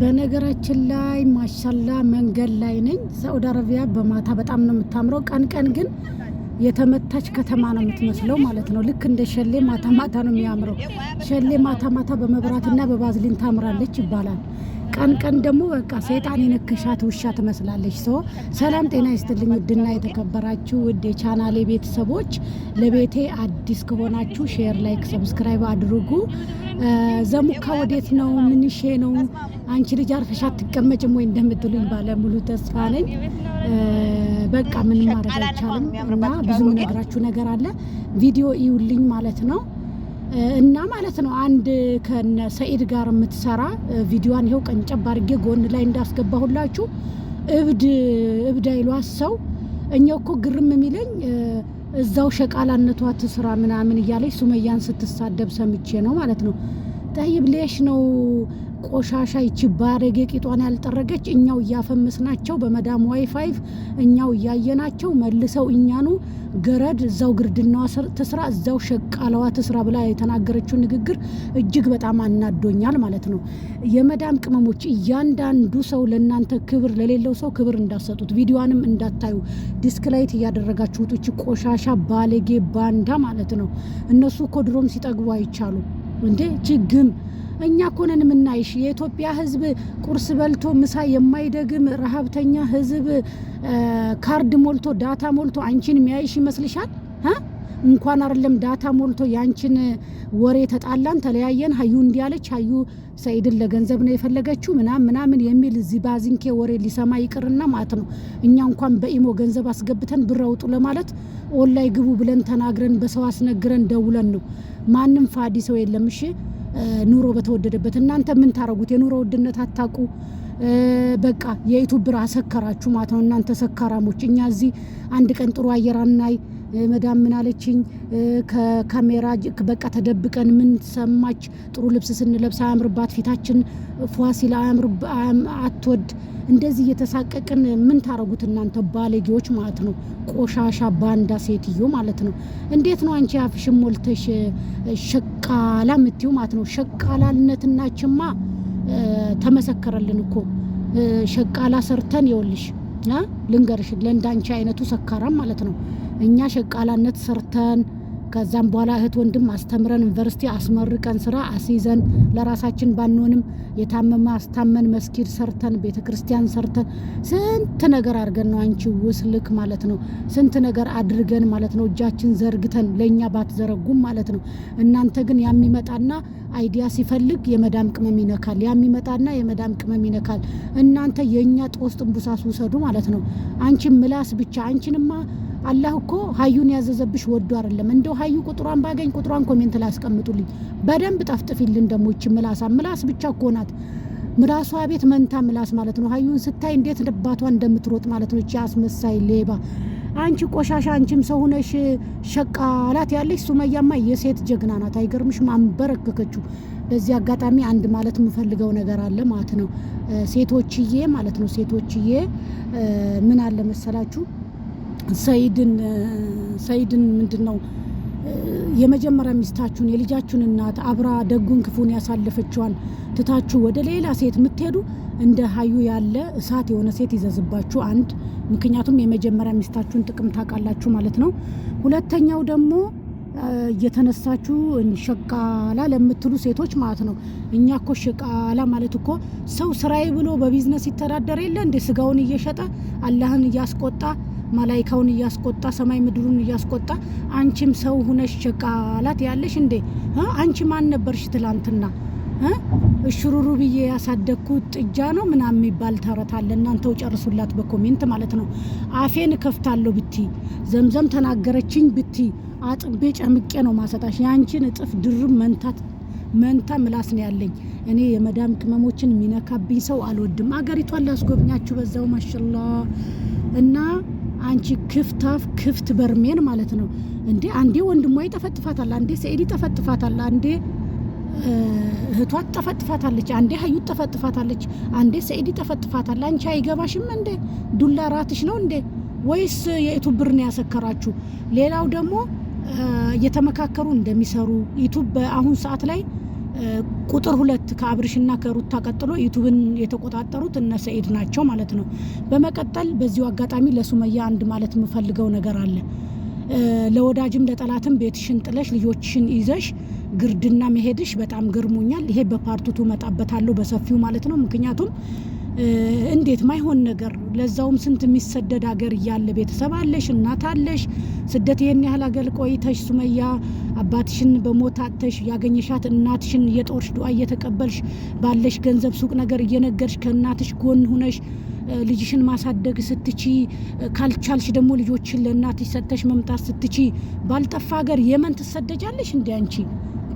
በነገራችን ላይ ማሻላ መንገድ ላይ ነኝ። ሳዑዲ አረቢያ በማታ በጣም ነው የምታምረው። ቀን ቀን ግን የተመታች ከተማ ነው የምትመስለው ማለት ነው። ልክ እንደ ሸሌ ማታ ማታ ነው የሚያምረው። ሸሌ ማታ ማታ በመብራትና በባዝሊን ታምራለች ይባላል። ቀን ቀን ደግሞ በቃ ሰይጣን የነከሻት ውሻ ትመስላለች። ሰው ሰላም ጤና ይስጥልኝ። ውድና የተከበራችሁ ውድ የቻናሌ ቤተሰቦች ለቤቴ አዲስ ከሆናችሁ share፣ like፣ subscribe አድርጉ። ዘሙካ ወዴት ነው? ምንሼ ነው? አንቺ ልጅ አርፈሽ አትቀመጭም ወይ እንደምትሉኝ ባለሙሉ ተስፋ ነኝ። በቃ ምንም ማድረግ አይቻልም እና ብዙ ምነግራችሁ ነገር አለ። ቪዲዮ እዩልኝ ማለት ነው። እና ማለት ነው አንድ ከነ ሰኢድ ጋር የምትሰራ ቪዲዮዋን ይኸው ቀንጨብ አድርጌ ጎን ላይ እንዳስገባሁላችሁ እብድ እብድ አይሏት ሰው። እኛ እኮ ግርም የሚለኝ እዛው ሸቃላነቷ ትስራ ምናምን እያለች ሱመያን ስትሳደብ ሰምቼ ነው ማለት ነው። طيب ليش ነው ቆሻሻ ይቺ ባረጌ ቂጧን ያልጠረገች? እኛው እያፈመስናቸው በመዳም ዋይፋይ እኛው እያየናቸው መልሰው እኛኑ ገረድ እዛው ግርድናዋ ትስራ እዛው ሸቃለዋ ትስራ ብላ የተናገረችው ንግግር እጅግ በጣም አናዶኛል ማለት ነው። የመዳም ቅመሞች እያንዳንዱ ሰው ለእናንተ ክብር ለሌለው ሰው ክብር እንዳሰጡት ቪዲዮንም እንዳታዩ dislike እያደረጋችሁ ውጡ። ይቺ ቆሻሻ ባለጌ ባንዳ ማለት ነው። እነሱ እኮ ድሮም ሲጠግቡ አይቻሉ እንዴ ችግም እኛ እኮ ነን የምናይሽ። የኢትዮጵያ ሕዝብ ቁርስ በልቶ ምሳ የማይደግም ረሀብተኛ ሕዝብ ካርድ ሞልቶ data ሞልቶ አንቺን የሚያይሽ ይመስልሻል? እንኳን አይደለም data ሞልቶ ያንቺን ወሬ ተጣላን፣ ተለያየን፣ ሀዩ እንዲያለች፣ ሀዩ ሰኢድን ለገንዘብ ነው የፈለገችው ምናምን ምናምን የሚል ዚባዚንኬ ወሬ ሊሰማ ይቅርና ማለት ነው እኛ እንኳን በኢሞ ገንዘብ አስገብተን ብር አውጡ ለማለት ኦንላይ ግቡ ብለን ተናግረን በሰው አስነግረን ደውለን ነው። ማንም ፋዲ ሰው የለም። እሺ ኑሮ በተወደደበት እናንተ ምን ታረጉት? የኑሮ ውድነት አታቁ። በቃ የዩቱብ ብር አሰከራችሁ ማለት ነው። እናንተ ሰካራሞች፣ እኛ እዚህ አንድ ቀን ጥሩ አየር አናይ። መዳም ምን አለችኝ? ከካሜራ በቃ ተደብቀን ምን ሰማች? ጥሩ ልብስ ስንለብስ አያምርባት፣ ፊታችን ፏ ሲል አትወድ። እንደዚህ እየተሳቀቅን ምን ታረጉት እናንተ ባለጌዎች ማለት ነው። ቆሻሻ ባንዳ ሴትዮ ማለት ነው። እንዴት ነው አንቺ አፍሽን ሞልተሽ ሸቃላ ምትዩ ማለት ነው? ሸቃላነትናችማ ተመሰከረልን እኮ ሸቃላ ሰርተን ይኸውልሽ ልንገርሽ፣ ለእንዳንቺ አይነቱ ሰካራም ማለት ነው። እኛ ሸቃላነት ሰርተን ከዛም በኋላ እህት ወንድም አስተምረን ዩኒቨርሲቲ አስመርቀን ስራ አስይዘን ለራሳችን ባንሆንም የታመመ አስታመን መስጊድ ሰርተን ቤተ ክርስቲያን ሰርተን ስንት ነገር አድርገን ነው አንቺ ውስልክ ማለት ነው። ስንት ነገር አድርገን ማለት ነው። እጃችን ዘርግተን ለእኛ ባትዘረጉም ማለት ነው። እናንተ ግን ያሚመጣና idea ሲፈልግ የመዳም ቅመም ይነካል። ያሚመጣና የመዳም ቅመም ይነካል። እናንተ የእኛ ጦስ ጥንቡሳስ ውሰዱ ማለት ነው። አንቺ ምላስ ብቻ አንቺንማ አላህ እኮ ሀዩን ያዘዘብሽ ወዶ አይደለም። እንደው ሀዩ ቁጥሯን ባገኝ ቁጥሯን comment ላይ አስቀምጡልኝ። በደንብ ጠፍጥፊልን። ደሞ ይቺ ምላሳ ምላስ ብቻ እኮ ናት። ምላሷ ቤት መንታ ምላስ ማለት ነው። ሀዩን ስታይ እንዴት ልባቷ እንደምትሮጥ ማለት ነው። እቺ አስመሳይ ሌባ፣ አንቺ ቆሻሻ፣ አንቺም ሰው ሆነሽ ሸቃላት ያለሽ። ሱመያማ የሴት ጀግና ናት። አይገርምሽም? አንበረከከችው። በዚህ አጋጣሚ አንድ ማለት የምፈልገው ነገር አለ ማለት ነው። ሴቶችዬ ማለት ነው። ሴቶችዬ ምን አለ መሰላችሁ ሰይድን ሰይድን ምንድን ነው የመጀመሪያ ሚስታችሁን የልጃችሁን እናት አብራ ደጉን ክፉን ያሳለፈችዋን ትታችሁ ወደ ሌላ ሴት የምትሄዱ እንደ ሀዩ ያለ እሳት የሆነ ሴት ይዘዝባችሁ። አንድ ምክንያቱም የመጀመሪያ ሚስታችሁን ጥቅም ታውቃላችሁ ማለት ነው። ሁለተኛው ደግሞ እየተነሳችሁ ሸቃላ ለምትሉ ሴቶች ማለት ነው። እኛ እኮ ሸቃላ ማለት እኮ ሰው ስራዬ ብሎ በቢዝነስ ይተዳደር የለ እንዴ? ስጋውን እየሸጠ አላህን እያስቆጣ ማላይካውን እያስቆጣ ሰማይ ምድሩን እያስቆጣ፣ አንቺም ሰው ሁነሽ ሸቃላት ያለሽ እንዴ? አንቺ ማን ነበርሽ ትላንትና? እሽሩሩ ብዬ ያሳደግኩት ጥጃ ነው ምናምን የሚባል ተረት አለ። እናንተው ጨርሱላት በ comment ማለት ነው። አፌን እከፍታለሁ ብቲ ዘምዘም ተናገረችኝ ብቲ አጥቤ ጨምቄ ነው ማሰጣሽ። የአንቺን እጥፍ ድርብ መንታት መንታ ምላስ ነው ያለኝ። እኔ የመዳም ቅመሞችን የሚነካብኝ ሰው አልወድም። አገሪቷን ላስጎብኛችሁ በዛው ማሻላ እና አንቺ ክፍታፍ ክፍት በርሜን ማለት ነው እንዴ! አንዴ ወንድሟ ይጠፈጥፋታል፣ አንዴ ሰኢድ ይጠፈጥፋታል፣ አንዴ እህቷ ትጠፈጥፋታለች፣ አንዴ ሀዩ ትጠፈጥፋታለች፣ አንዴ ሰኢድ ይጠፈጥፋታል። አንቺ አይገባሽም እንዴ? ዱላ ራትሽ ነው እንዴ? ወይስ የዩቱብ ብር ነው ያሰከራችሁ? ሌላው ደግሞ እየተመካከሩ እንደሚሰሩ ዩቱብ በአሁን ሰዓት ላይ ቁጥር ሁለት ከአብርሽና ከሩታ ቀጥሎ ዩቱብን የተቆጣጠሩት እነ ሰኢድ ናቸው ማለት ነው። በመቀጠል በዚሁ አጋጣሚ ለሱመያ አንድ ማለት የምፈልገው ነገር አለ። ለወዳጅም ለጠላትም ቤትሽን ጥለሽ ልጆችሽን ይዘሽ ግርድና መሄድሽ በጣም ገርሞኛል። ይሄ በ part two እመጣበታለሁ በሰፊው ማለት ነው። ምክንያቱም እንዴት ማይሆን ነገር፣ ለዛውም ስንት የሚሰደድ ሀገር እያለ ቤተሰብ አለሽ፣ እናት አለሽ። ስደት ይሄን ያህል ሀገር ቆይተሽ ሱመያ አባትሽን በሞት አጥተሽ ያገኘሻት እናትሽን እየጦርሽ ዱዓ እየተቀበልሽ ባለሽ ገንዘብ ሱቅ ነገር እየነገርሽ ከእናትሽ ጎን ሁነሽ ልጅሽን ማሳደግ ስትቺ፣ ካልቻልሽ ደግሞ ልጆችን ለእናትሽ ሰጥተሽ መምጣት ስትቺ፣ ባልጠፋ ሀገር የመን ትሰደጃለሽ እንዴ አንቺ?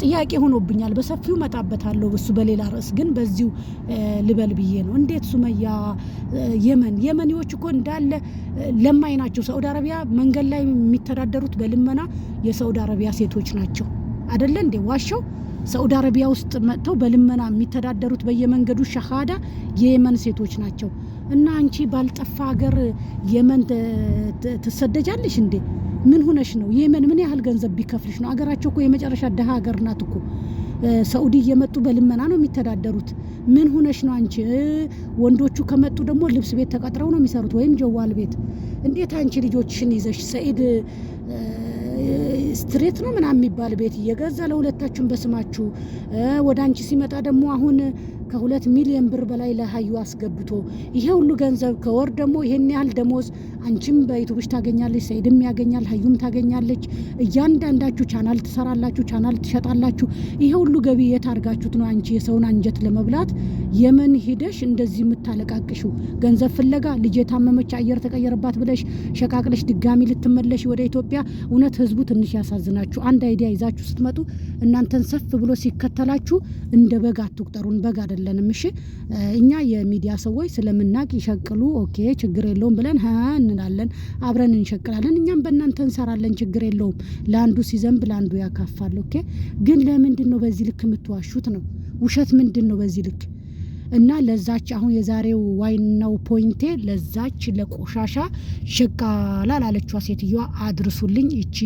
ጥያቄ ሆኖብኛል። በሰፊው መጣበታለሁ እሱ በሌላ ርዕስ፣ ግን በዚሁ ልበል ብዬ ነው። እንዴት ሱመያ የመን? የመኒዎች እኮ እንዳለ ለማኝ ናቸው። ሳኡዲ አረቢያ መንገድ ላይ የሚተዳደሩት በልመና የሳኡዲ አረቢያ ሴቶች ናቸው። አደለ እንዴ? ዋሻው ሳኡዲ አረቢያ ውስጥ መጥተው በልመና የሚተዳደሩት በየመንገዱ ሸሃዳ የየመን ሴቶች ናቸው። እና አንቺ ባልጠፋ ሀገር የመን ትሰደጃለሽ እንዴ? ምን ሆነሽ ነው? የመን ምን ያህል ገንዘብ ቢከፍልሽ ነው? አገራቸው እኮ የመጨረሻ ደሃ ሀገር ናት እኮ። ሳኡዲ እየመጡ በልመና ነው የሚተዳደሩት። ምን ሆነሽ ነው አንቺ? ወንዶቹ ከመጡ ደግሞ ልብስ ቤት ተቀጥረው ነው የሚሰሩት ወይም جوال ቤት። እንዴት አንቺ ልጆችሽን ይዘሽ ሰኢድ ስትሬት ነው ምናምን የሚባል ቤት እየገዛ ለሁለታችሁም በስማችሁ፣ ወደ አንቺ ሲመጣ ደግሞ አሁን ከ2 ሚሊዮን ብር በላይ ለሀዩ አስገብቶ፣ ይሄ ሁሉ ገንዘብ ከወር ደግሞ ይሄን ያህል ደሞዝ አንቺም በዩቱብሽ ታገኛለች፣ ሰኢድም ያገኛል፣ ሀዩም ታገኛለች። እያንዳንዳችሁ ቻናል ትሰራላችሁ፣ ቻናል ትሸጣላችሁ። ይሄ ሁሉ ገቢ የት አድርጋችሁት ነው አንቺ የሰውን አንጀት ለመብላት የመን ሂደሽ እንደዚህ የምታለቃቅሽው? ገንዘብ ፍለጋ ልጅ የታመመች አየር ተቀየረባት ብለሽ ሸቃቅለሽ ድጋሚ ልትመለሽ ወደ ኢትዮጵያ። እውነት ህዝቡ ትንሽ ያሳዝናችሁ። አንድ idea ይዛችሁ ስትመጡ እናንተን ሰፍ ብሎ ሲከተላችሁ እንደ በግ አትቁጠሩን። በግ አይደለንም። እሺ፣ እኛ የሚዲያ ሰዎች ስለምናቅ ይሸቅሉ፣ okay፣ ችግር የለውም ብለን ሀ እንላለን፣ አብረን እንሸቅላለን። እኛም በእናንተ እንሰራለን፣ ችግር የለውም። ለአንዱ ሲዘንብ ለአንዱ ያካፋል። Okay፣ ግን ለምንድን ነው በዚህ ልክ የምትዋሹት ነው? ውሸት ምንድን ነው በዚህ ልክ? እና ለዛች አሁን የዛሬው ዋናው point ኤ ለዛች ለቆሻሻ ሸቃላ ላለችዋ ሴትዮዋ አድርሱልኝ። ይቺ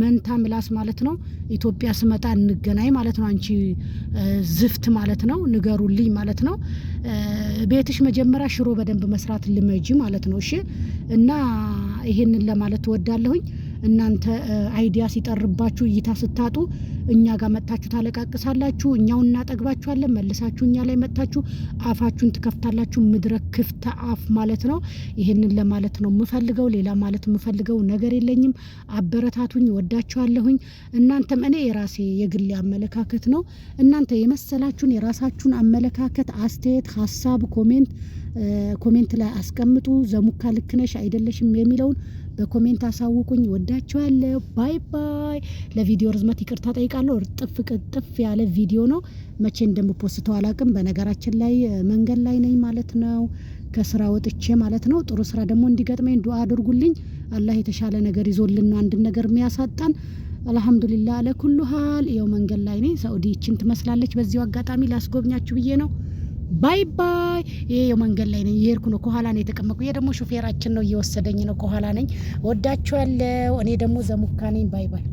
መንታ ምላስ ማለት ነው። ኢትዮጵያ ስመጣ እንገናኝ ማለት ነው። አንቺ ዝፍት ማለት ነው። ንገሩልኝ ማለት ነው። ቤትሽ መጀመሪያ ሽሮ በደንብ መስራት ልመጂ ማለት ነው። እሺ፣ እና ይሄንን ለማለት እወዳለሁኝ። እናንተ idea ሲጠርባችሁ፣ እይታ ስታጡ እኛ ጋር መጥታችሁ ታለቃቅሳላችሁ። እኛው እናጠግባችኋለን። መልሳችሁ እኛ ላይ መጥታችሁ አፋችሁን ትከፍታላችሁ። ምድረ ክፍተ አፍ ማለት ነው። ይሄንን ለማለት ነው የምፈልገው። ሌላ ማለት የምፈልገው ነገር የለኝም። አበረታቱኝ። ወዳችኋለሁኝ። እናንተም እኔ የራሴ የግሌ አመለካከት ነው። እናንተ የመሰላችሁን የራሳችሁን አመለካከት፣ አስተያየት፣ ሀሳብ comment ላይ አስቀምጡ። ዘሙካ ልክ ነሽ አይደለሽም የሚለውን በ comment አሳውቁኝ። ወዳችኋለሁ። Bye bye። ለቪዲዮ ርዝመት ይቅርታ ጠይቃለሁ። እርጥፍ ቅጥፍ ያለ ቪዲዮ ነው። መቼ እንደምፖስተው አላቅም። በነገራችን ላይ መንገድ ላይ ነኝ ማለት ነው። ከስራ ወጥቼ ማለት ነው። ጥሩ ስራ ደግሞ እንዲገጥመኝ ዱአ አድርጉልኝ። አላህ የተሻለ ነገር ይዞልን ነው አንድን ነገር የሚያሳጣን። አልሐምዱሊላህ على كل حال። ይኸው መንገድ ላይ ነኝ። ሳኡዲ ይችን ትመስላለች። በዚሁ አጋጣሚ ላስጎብኛችሁ ብዬ ነው። Bye bye። ይሄ መንገድ ላይ ነኝ፣ እየሄድኩ ነው። ከኋላ ነው የተቀመጥኩ። ይሄ ደግሞ ሹፌራችን ነው፣ እየወሰደኝ ነው። ከኋላ ነኝ። ወዳችኋለሁ። እኔ ደግሞ ዘሙካ ነኝ። Bye bye።